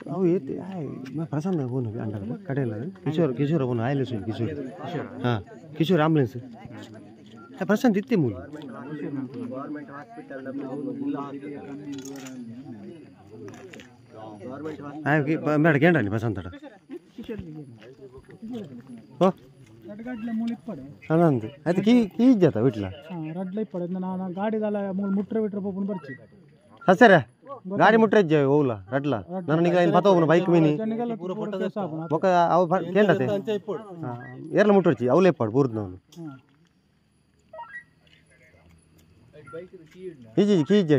ಅವು ಏತ್ ಪ್ರಸನ್ನ ಬೋನು ಅಂಡ ಕಡೆಯಲ್ಲ ಕಿಶೋರ್ ಕಿಶೋರ್ ಬೋನು ಆಯ್ಲೆ ಸುನ್ ಕಿಶೋರ್ ಹಾಂ ಕಿಶೋರ್ ಆಂಬುಲೆನ್ಸ್ ಪ್ರಶಾಂತ್ ಇತ್ತೆ ಮೂಲ ಮೇಡ ಕೇಂದ್ರ ಪ್ರಶಾಂತ್ ಅಡ ಓ ಅನಂದ್ ಆಯ್ತು ಕೀ ಕೀ ಇಜ್ಜಾತ ವಿಟ್ಲ ರಡ್ಲ ಇಪ್ಪಡೆ ನಾನು ಗಾಡಿದಲ್ಲ ಮೂಲ ಮುಟ್ರೆ ಬಿಟ್ರೆ ಪೋಪುನ ಬರ್ಚಿ ಸರ್ ಗಾಡಿ ಮುಟ್ರೆ ಇಜ್ಜೆ ಓಲ ರಡ್ಲ ನಾನು ನಿಗ ಇನ್ ಪತ ಹೋಗುನ ಬೈಕ್ ಮಿನಿ ಬೊಕ ಅವು ಕೇಂದ್ರತೆ ಏರ್ಲ ಮುಟ್ಟೊರ್ಚಿ ಅವ್ಲೇ ಇಪ್ಪಾಡು ಬೂರ್ದು ಈಜಿ ಕೀ ಇಜ್ಜೆ.